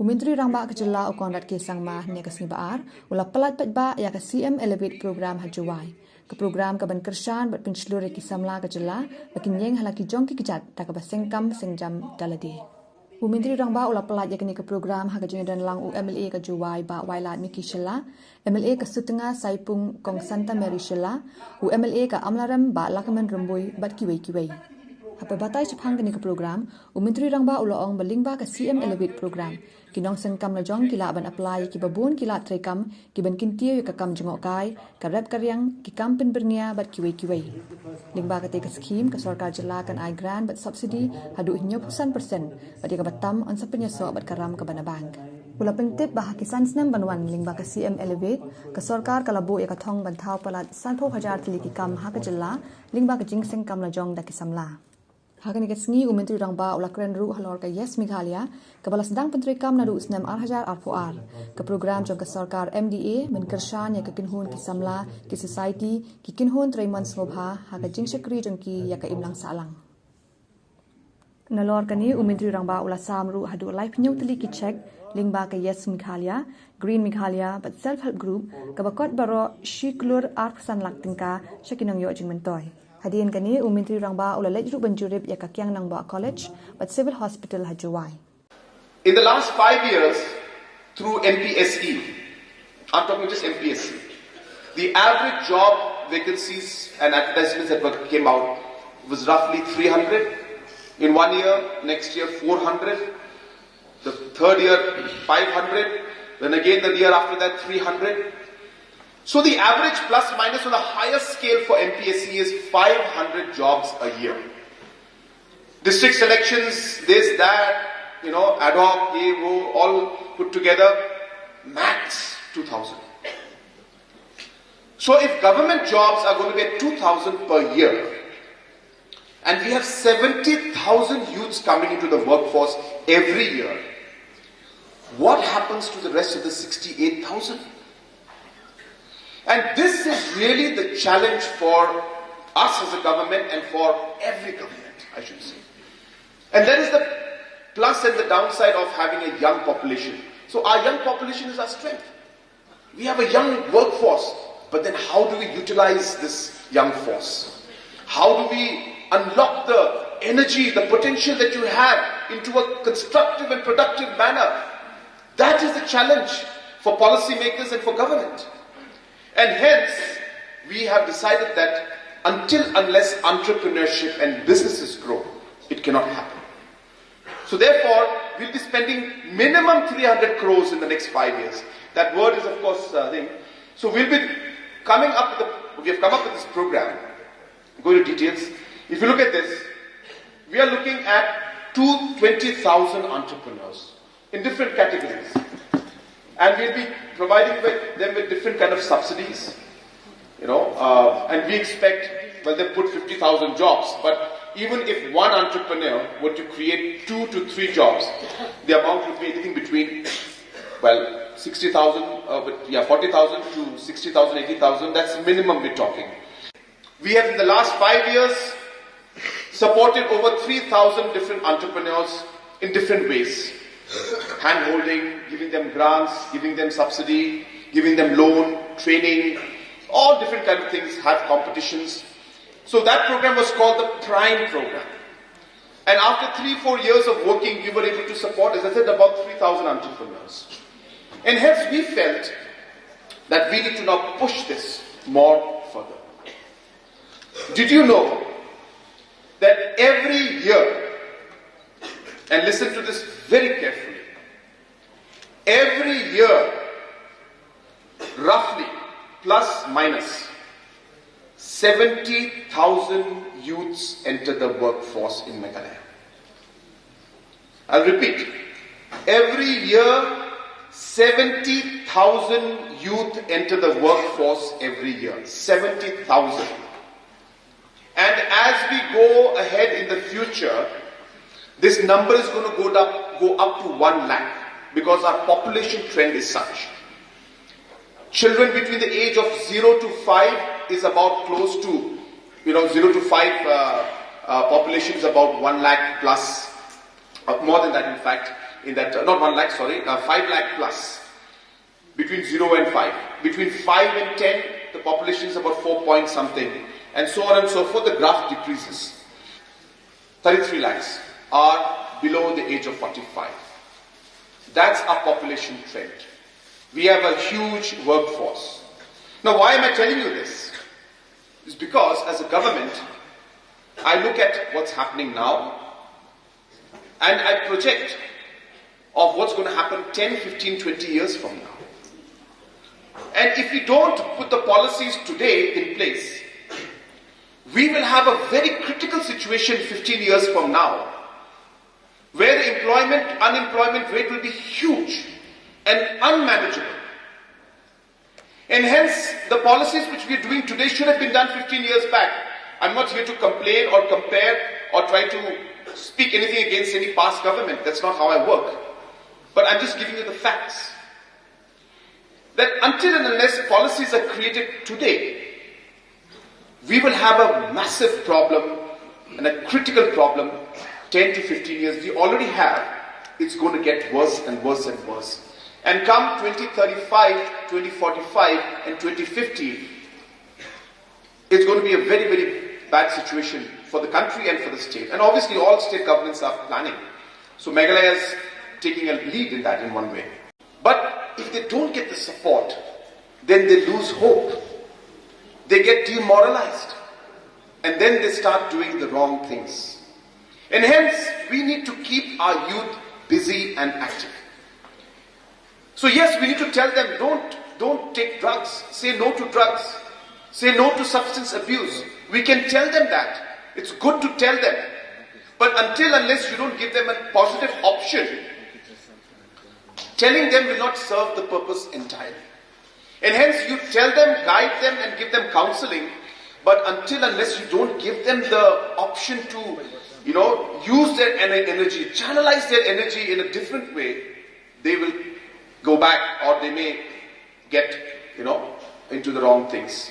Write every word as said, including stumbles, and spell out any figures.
U Myntri Rangbah ka Jylla u Conrad K Sangma hynne ka sngi Ba-ar u la pyllait paidbah ïa ka C M Elevate Program ha Jowai. Ka program ka ban kyrshan bad pynshlur ïa ki samla ka jylla ba kin ïeng ha la ki jong ki kjat da kaba seng kam seng jam da lade. U Myntri Rangbah u la pyllait ïa kane ka program ha ka jingdon lang u M L A ka Jowai Bah Wailadmiki Shylla, M L A ka Sutnga Saipung Kong Santa Mary Shylla, u M L A ka Amlarem Bah Lahkmen Rymbui bad kiwei kiwei. Haba batai shaphang kane ka program, u Myntri Rangbah u la ong ba lyngba ka C M Elevate Program, ki nongseng kam lajong ki lah ban apply ïa kiba bun ki lad treikam, ki ban kyntiew ïa ka kam jngohkai, ka rep ka riang, ki kam pynbyrngia bad kiwei kiwei. Lyngba katei ka skhim, ka sorkar jylla kan ai grant bad subsidy haduh hynñiewphew san percent bad ïa kaba tam yn sa pynïasoh bad ka ram kaba na bank. U la pyntip ba ha ki san snem ban wan lyngba ka C M Elevate, ka sorkar ka la buh ïa ka thong ban thaw palat sanphew hajar tylli ki kam ha ka jylla lyngba ka jingseng kam lajong da ki samla. Ha kane ka sngi u Myntri Rangbah u la kren ruh halor ka Yes Meghalaya, kaba la sdang pyntreikam naduh u snem ar hajar arphew ar. Ka program jong ka sorkar M D A ban kyrshan ïa ka kynhun ki samla, ki society, ki kynhun trei mon sngewbha ha ka jingshakri jong ki ïa ka imlang sahlang. Nalor kane u Myntri Rangbah u la sam ruh haduh laiphew tylli ki cheque lyngba ka Yes Meghalaya, Green Meghalaya bad Self Help Group, kaba kot baroh shi klur arphew san lak tyngka sha ki nongïoh jingmyntoi. Hadien kane u Myntri Rangbah u la leit ruh ban jurip ïa ka Kiang Nangbah College bad Civil Hospital ha Jowai. In the last five years, through M P S E, I'm talking just M P S E, the average job vacancies and advertisements that were, came out was roughly three hundred. In one year, next year, four hundred. The third year, five hundred. Then again, the year after that, three hundred. So the average plus minus on a higher scale for M P S E is five hundred jobs a year. District selections, this, that, you know, ad hoc, ye, wo, all put together, max two thousand. So if government jobs are going to be at two thousand per year, and we have seventy thousand youths coming into the workforce every year, what happens to the rest of the sixty-eight thousand? And this is really the challenge for us as a government and for every government, I should say. And that is the plus and the downside of having a young population. So our young population is our strength. We have a young workforce, but then how do we utilize this young force? How do we unlock the energy, the potential that you have into a constructive and productive manner? That is the challenge for policymakers and for government. And hence, we have decided that until, unless entrepreneurship and businesses grow, it cannot happen. So therefore, we'll be spending minimum three hundred crores in the next five years. That word is, of course, uh, thing. So we'll be coming up with a, we have come up with this program. Go into details. If you look at this, we are looking at two, twenty thousand entrepreneurs in different categories. And we'll be providing with them with different kind of subsidies, you know, uh, and we expect, well, they put fifty thousand jobs, but even if one entrepreneur were to create two to three jobs, the amount would be anything between, well, sixty thousand, uh, but yeah, forty thousand to sixty thousand, eighty thousand, that's minimum we're talking. We have, in the last five years, supported over three thousand different entrepreneurs in different ways. Hand holding, giving them grants, giving them subsidy, giving them loan, training, all different kind of things, have competitions. So that program was called the Prime Program. And after three, four years of working, we were able to support, as I said, about three thousand entrepreneurs. And hence we felt that we need to now push this more further. Did you know that every year, and listen to this very carefully, every year, roughly, plus minus, seventy thousand youths enter the workforce in Meghalaya? I'll repeat. Every year, seventy thousand youth enter the workforce every year. Seventy thousand. And as we go ahead in the future, this number is going to go up, go up to one lakh because our population trend is such. Children between the age of zero to five is about close to, you know, zero to five uh, uh, population is about one lakh plus, uh, more than that, in fact. In that, uh, not one lakh, sorry, uh, five lakh plus. Between zero and five. Between five and ten, the population is about four point something. And so on and so forth, the graph decreases. Thirty-three lakhs are below the age of forty-five. That's our population trend. We have a huge workforce. Now, why am I telling you this? It's because as a government, I look at what's happening now and I project of what's going to happen ten, fifteen, twenty years from now. And if we don't put the policies today in place, we will have a very critical situation fifteen years from now where the employment, unemployment rate will be huge and unmanageable. And hence, the policies which we are doing today should have been done fifteen years back. I'm not here to complain or compare or try to speak anything against any past government. That's not how I work. But I'm just giving you the facts. That until and unless policies are created today, we will have a massive problem and a critical problem ten to fifteen years. We already have. It's going to get worse and worse and worse. And come twenty thirty-five, twenty forty-five, and twenty fifty, it's going to be a very, very bad situation for the country and for the state. And obviously, all state governments are planning. So Meghalaya is taking a lead in that in one way. But if they don't get the support, then they lose hope. They get demoralized. And then they start doing the wrong things. And hence, we need to keep our youth busy and active. So yes, we need to tell them, don't, don't take drugs, say no to drugs, say no to substance abuse. We can tell them that. It's good to tell them. But until, unless you don't give them a positive option, telling them will not serve the purpose entirely. And hence, you tell them, guide them, and give them counseling. But until, unless you don't give them the option to, you know, use their ener- energy, channelize their energy in a different way, they will go back, or they may get, you know, into the wrong things.